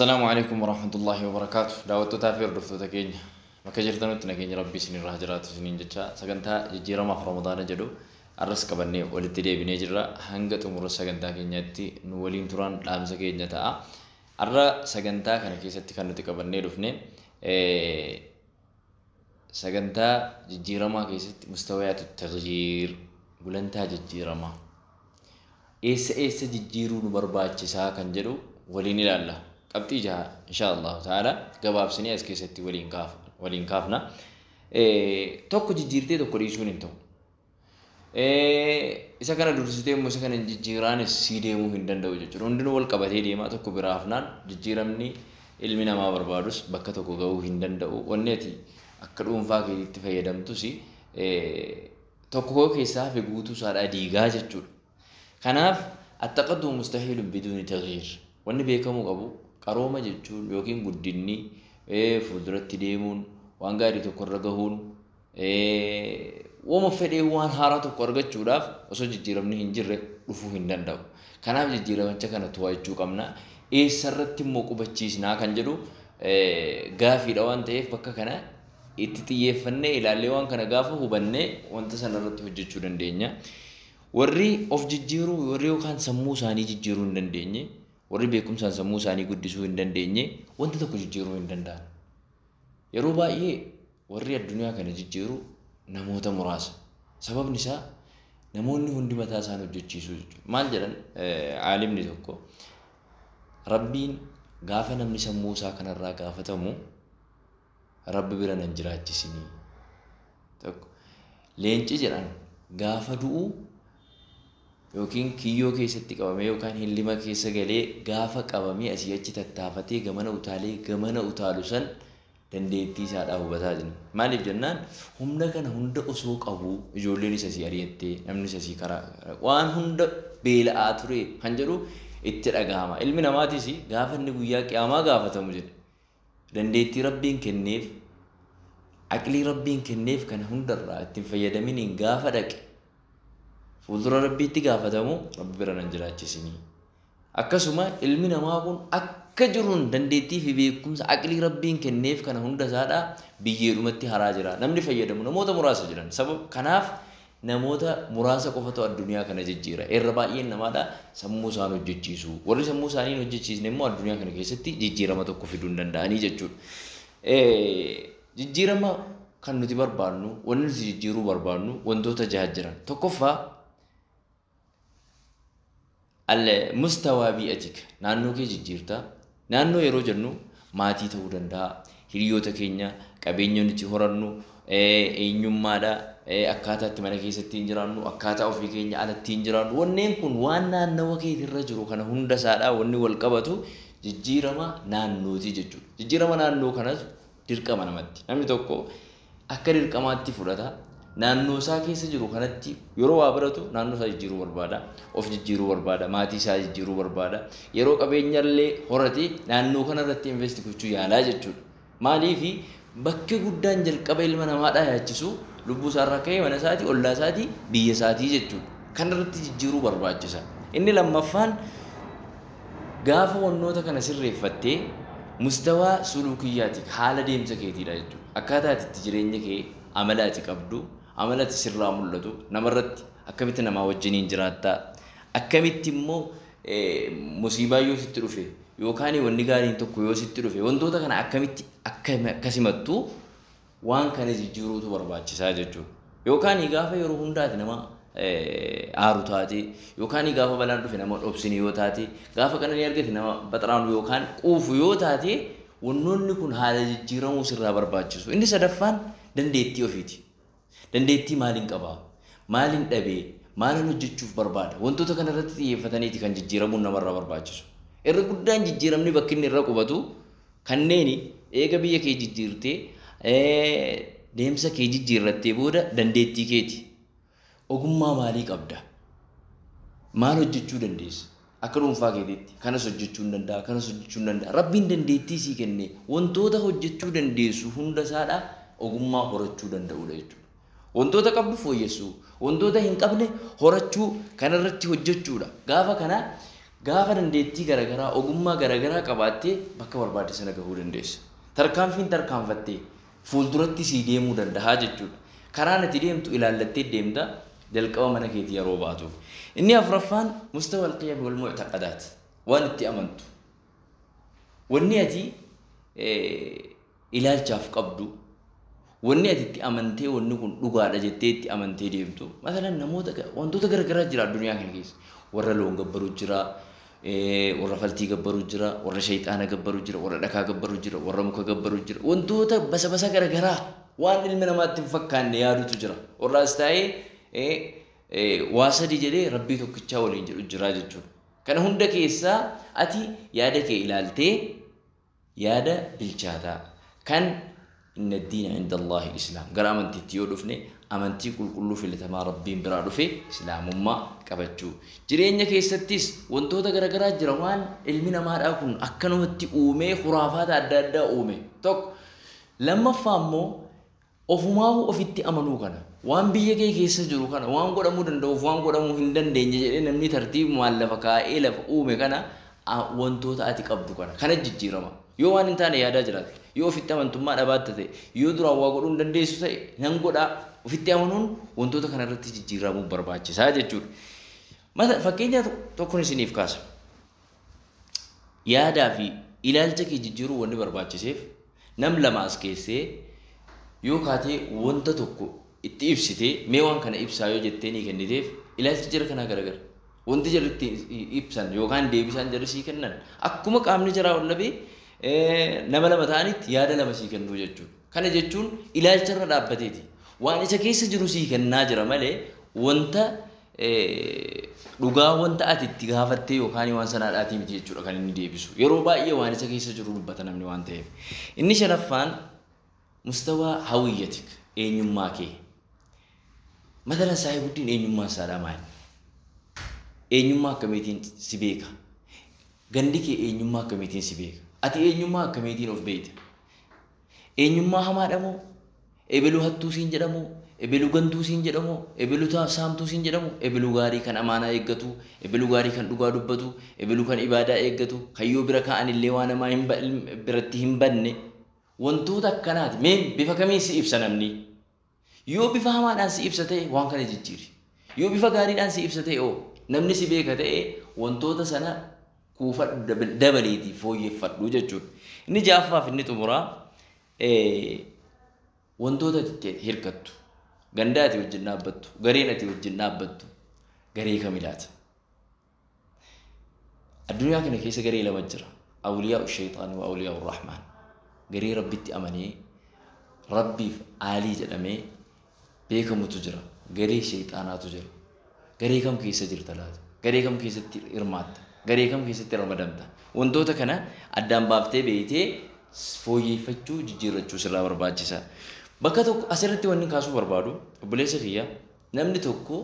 Assalaamu alaikum warahmatullahi wabarakaatu. Daawwattootaa fi hordoftoota keenya bakka jirtanutti nageenya Rabbii isinirraa jiraatu isiniin jecha sagantaa jijjiiramaaf Ramadaana jedhu arras qabannee walitti deebinee jirra. Hanga xumura sagantaa keenyaatti nu waliin turaan dhaamsa keenya ta'a. Arra sagantaa kana keessatti kan nuti qabannee dhufne sagantaa jijjiiramaa keessatti mustawiyaatu tagyiir, gulantaa jijjiiramaa eessa eessa jijjiiruu nu barbaachisaa kan jedhu waliin ilaalla. Qabxii jaha insha Allahu ta'ala gabaabsinee as keessatti waliin kaafna. Tokko jijjiirtee tokko dhiisuun hin ta'u. Isa kana dursitee immoo isa kana jijjiiraanis sii deemuu hin danda'u jechuudha. Hundinuu wal qabatee deemaa, tokko biraa hafnaan jijjiiramni ilmi namaa barbaadus bakka tokko gahuu hin danda'u. Wanni ati akka dhuunfaa keetiitti fayyadamtus tokko keessaa hafe guutuu isaadhaa diigaa jechuudha. Kanaaf attaqaddumu mustahiilun biduuni tagyiir. Wanni beekamuu qabu qarooma jechuun yookiin guddinni fuulduratti deemuun waan gaarii tokko irra gahuun wama fedhee waan haaraa tokko argachuudhaaf osoo jijjiiramni hin jirre dhufuu hin danda'u. Kanaaf jijjiiramicha kana to'achuu qabna. Eessarratti immoo qubachiisnaa kan jedhu gaafiidha waan ta'eef bakka kana itti xiyyeeffannee ilaallee waan kana gaafa hubannee wanta sanarratti hojjechuu dandeenya. Warri of jijjiiruu, warri yookaan sammuu isaanii jijjiiruu hin dandeenye, warri beekumsaan sammuu isaanii guddisuu hin dandeenye wanta tokko jijjiiruu hin danda'an. Yeroo baay'ee warri addunyaa kana jijjiiru namoota muraasa. Sababni isaa namoonni hundi mataa isaan hojjechiisuu jechuudha. Maal jedhan aalimni tokko, Rabbiin gaafa namni sammuu isaa kanarraa gaafatamu Rabbi bira nan jiraachisinii. Tokko leenci jedhan gaafa du'u yookiin kiyyoo keessatti qabamee yookaan hillima keessa galee gaafa qabamee asii achi tattaafatee gamana utaalee gamana utaalu san dandeettii isaadhaa hubataa jira. Maaliif jennaan humna kana hunda osoo qabu ijoolleen isa sii ari'attee namni isa sii karaa waan hunda beela'aa ture kan jedhu itti dhagahama. Ilmi namaatis gaafa inni guyyaa qiyaamaa gaafatamu jedhe dandeettii Rabbiin kenneef, aqlii Rabbiin kenneef kana hundarraa ittiin fayyadaminiin gaafa dhaqe fuuldura Rabbiitti gaafatamu Rabbi bira nan jiraachisinii. Akkasuma ilmi namaa kun akka jiruun dandeettii fi beekumsa aqlii Rabbiin kenneef kana hunda isaadhaa biyyeedhumatti haraa jira. Namni fayyadamu namoota muraasa jiran. Sababa kanaaf namoota muraasa qofatu addunyaa kana jijjiira. Irra baay'een namaadha sammuu isaan hojjechiisu. Warri sammuu isaanii hin hojjechiisne immoo addunyaa kana keessatti jijjiirama tokko fiduu hin danda'anii jechuudha. Jijjiirama kan nuti barbaannu, wanni nuti jijjiiruu barbaannu wantoota jaha jiran. Tokkoffaa mustawaa bi'atika, naannoo kee jijjiirta. Naannoo yeroo jennu maatii ta'uu danda'a, hiriyoota keenya, qabeenya nuti horannu, eenyummaadha, akkaataa itti mana keessatti hin jiraannu, akkaataa ofii keenya alatti hin jiraannu. Wanneen kun waan naannawa keetirra jiru kana hunda isaadhaa wanni wal qabatu jijjiirama naannooti jechuudha. Jijjiirama naannoo kanas dirqama namatti. Namni tokko akka dirqamaatti fudhata. Naannoo isaa keessa jiru kanatti yeroo waa baratu naannoo isaa jijjiiruu barbaada, of jijjiiruu barbaada, maatii isaa jijjiiruu barbaada. Yeroo qabeenya illee horate naannoo kanarratti invest gochuu yaalaa jechuudha. Maaliifi bakki guddaan jalqaba ilma namaadhaa yaachisu lubbuu isaarraa ka'ee mana isaatii, ollaa isaatii, biyya isaatii jechuudha. Kanarratti jijjiiruu barbaachisa. Inni lammaffaan gaafa wannoota kana sirreeffattee mustawaa suluukiyyaati, haala deemsa keetiidha jechuudha. Akkaataa ati itti jireenya kee, amala ati qabdu, amala ati sirraa mul'atu, namarratti akkamitti namaa wajjiniin jiraattaa, akkamitti immoo musiibaa yoo sitti dhufe yookaan wanni gaariin tokko yoo sitti dhufe wantoota kana akkamitti akka simattu waan kana jijjiiruutu barbaachisaa jechuudha. Yookaan gaafa yeroo hundaati nama aaru taate, yookaan gaafa balaan dhufe nama dhobsine yoo taate, gaafa qananii argate nama baxaraanu yookaan quufu yoo taate wannoonni kun haala jijjiiramuu sirraa barbaachisu. Inni sadaffaan dandeettii ofiiti. Dandeettii maaliin qabaa? Maaliin dhabee? Maaliin hojjechuuf barbaada? Wantoota kanarratti xiyyeeffataniiti kan jijjiiramuun namarraa barbaachisu. Irra guddaan jijjiiramni bakki inni irra qubatu kanneeni eega biyya kee jijjiirtee deemsa kee jijjiirrattee booda dandeettii keeti. Ogummaa maalii qabda? Maal hojjechuu dandeessa? Akka dhuunfaa keetiitti kanas hojjechuu hin danda'a, kanas hojjechuu hin danda'a. Rabbiin dandeettii sii kenne wantoota hojjechuu dandeessu hunda isaadhaa ogummaa horachuu danda'udha jechuudha. Wantoota qabdu fooyyessuu, wantoota hin qabne horachuu kanarratti hojjechuudha. Gaafa kana Gaafa dandeettii garaagaraa ogummaa garaagaraa qabaattee bakka barbaadde sana gahuu dandeessa. Tarkaanfiin tarkaanfattee fuulduratti sii deemuu danda'a jechuudha. Karaan ati deemtu ilaallattee deemta jalqaba mana keetii yeroo baatu. Inni afuraffaan mustawa al-qiyam wal mu'taqadaat, waan itti amantu. Wanni ati ilaalchaaf qabdu, wanni ati itti amantee wanni kun dhugaadha jettee itti amantee deemtu. Masalan namoota wantoota garaagaraa jira addunyaa kana keessa. Warra loon gabbaru jira, warra faltii gabbaru jira, warra shayxaana gabbaru jira, warra dhakaa gabbaru jira, warra muka gabbaru jira. Wantoota basa basa garaagaraa waan ilmi namaatti hin fakkaanne yaadutu jira. Warra as taa'ee waa sadi jedhee rabbii tokkichaa waliin jedhu jira jechuudha. Kana hunda keessaa ati yaada kee ilaaltee yaada bilchaataa kan inna diina inda Allaahi islaam gara amantiitti yoo dhufne amantii qulqulluu filatamaa rabbiin biraa dhufe islaamummaa qabachuu. Jireenya keessattis wantoota garaagaraa jira waan ilmi namaadhaa kun akkanumatti uumee khuraafaata adda addaa uume tokko. Lammaffaa immoo ofumaa'uu ofitti amanuu kana waan biyya kee keessa jiru kana waan godhamuu danda'uuf waan godhamuu hin dandeenye jedhee namni tartiibumaan lafa kaa'ee lafa uume kana wantoota ati qabdu kana jijjiirama. Yoo waan hin taane yaadaa jiraate, yoo ofitti amantummaa dhabaatta ta'e, yoo duraan waa godhuu hin dandeessu ta'e nan godhaa ofitti amanuun wantoota kana irratti jijjiiramuu barbaachisaa jechuudha. Fakkeenya tokkoon isiniif kaasa. Yaadaa fi ilaalcha kee jijjiiruu wanni barbaachiseef nam lama as keessee yoo kaatee wanta tokko itti ibsitee mee waan kana ibsaa yoo jettee ni kenniteef ilaalchi jara kanaa garagara. Wanti jarri itti ibsan yookaan deebisaan jarri sii kennan akkuma qaamni jaraa ol dhabee nama lama ta'anitti yaada lama sii kennuu jechuudha. Kana jechuun ilaalcha irra dhaabbateeti. Waan isa keessa jiru sii kennaa jira malee wanta dhugaa wanta ati itti gaafattee yookaan waan sanaadhaatii miti jechuudha kan inni deebisu. Yeroo baay'ee waan isa keessa jiru dubbata namni waan ta'eef. Inni shanaffaan mustawaa hawiyyatik eenyummaa kee. Matalan Saahibuddin eenyummaa isaadhaa maali? Eenyummaa akkamiitiin si beeka? Gandi kee eenyummaa akkamiitiin si beeka? Ati eenyummaa akkamiitiin of beekta? Eenyummaa hamaadha moo? Ebeluu hattuu siin jedhamu? Ebeluu gantuu siin jedhamu? Ebeluu saamtuu siin jedhamu? Ebeluu gaarii kan amaanaa eeggatu? Ebeluu gaarii kan dhugaa dubbatu? Ebeluu kan ibaadaa eeggatu? Kayyoo bira kaa'anillee waan namaa biratti hin banne? Wantoota akkanaati. Mee bifa kamiin si ibsa namni? Yoo bifa hamaadhaan si ibsa ta'e waan kana jijjiiri. Yoo bifa gaariidhaan si ibsa ta'e oo namni si beeka ta'e wantoota sana kuufadhu dabaleetii fooyyeffadhu jechuudha. Inni ja'affaaf inni xumuraa wantoota itti hirkattu, ganda ati wajjin dhaabbattu, gareen ati wajjin dhaabbattu, garee kami laata? Addunyaa kana keessa garee lama jira. Awliyaa shayxaanii wa awliyaa rahmaan. Garee rabbitti amanee rabbiif aalii jedhamee beekamutu jira. Garee shayxaanaatu jira. Garee kam keessa jirta laata? Garee kam keessatti hirmaatta? Garee kam keessatti ramadamta? Wantoota kana addaan baaftee beektee fooyyeffachuu jijjiirrachuu sirraa barbaachisa. Bakka tokko asirratti wanni kaasuu barbaadu obboleessa kiyya namni tokko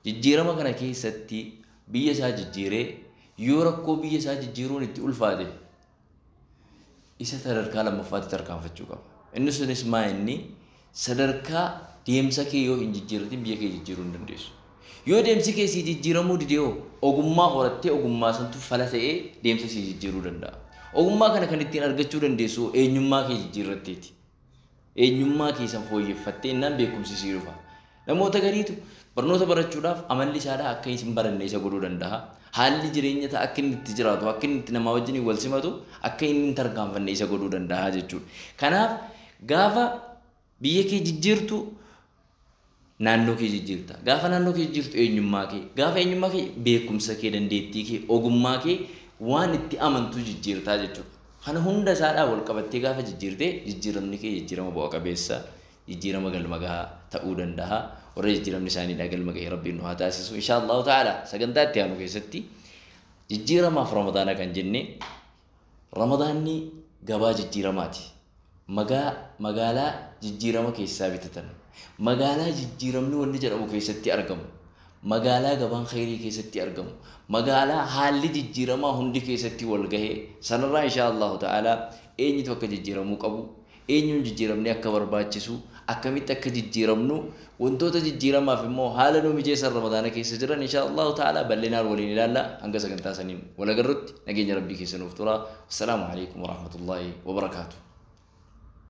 jijjiirama kana keessatti biyya isaa jijjiiree yoo rakkoo biyya isaa jijjiiruun itti ulfaate isa sadarkaa lammaffaatti tarkaanfachuu qaba. Inni sunis maa inni sadarkaa deemsa kee yoo hin jijjiirratin biyya kee jijjiiruu hin dandeessu. Yoo deemsi kee sii jijjiiramuu didee ogummaa horattee ogummaa santu fala ta'ee deemsa sii jijjiiruu danda'a. Ogummaa kana kan ittiin argachuu dandeessu eenyummaa kee jijjiirratteeti. Eenyummaa kee san fooyyeffattee innaan beekumsi sii dhufa. Namoota gariitu barnoota barachuudhaaf amalli isaadhaa akka hin baranne isa godhuu danda'a. Haalli jireenya ta'a akka inni itti jiraatu, akka inni itti namaa wajjin wal simatu, akka inni hin tarkaanfanne isa godhuu danda'a jechuudha. Kanaaf gaafa biyya kee jijjiirtu naannoo kee jijjiirta. Gaafa naannoo kee jijjiirtu eenyummaa kee, gaafa eenyummaa kee beekumsa kee, dandeettii kee, ogummaa kee waan itti amantu jijjiirtaa jechuudha. Kana hunda isaadhaa wal qabattee gaafa jijjiirtee jijjiiramni kee jijjiirama bu'a qabeessa, jijjiirama galma gahaa ta'uu danda'a. Warra jijjiiramni isaaniidhaa galma gahee rabbiin nu haa taasisu. Insha Allahu ta'ala sagantaa itti aanu keessatti jijjiiramaaf Ramadaana kan jenne Ramadaanni gabaa jijjiiramaati. Magaalaa jijjiirama keessaa bitatan. Magaalaa jijjiiramni wanni jedhamu keessatti argamu. Magaalaa gabaan khayrii keessatti argamu. Magaalaa haalli jijjiiramaa hundi keessatti wal gahee sanarraa insha Allahu ta'ala eenyutu akka jijjiiramuu qabu, Eenyuun jijjiiramni akka barbaachisu, akkamitti akka jijjiiramnu, wantoota jijjiiramaaf immoo haala nu mijeessan Ramadaana keessa jiran insha Allahu ta'ala bal'inaan waliin ilaalla. Hanga sagantaa saniin wal agarrutti nageenya Rabbii keessa nuuf tura. Assalaamu alaikum warahmatullaahi wabarakaatu.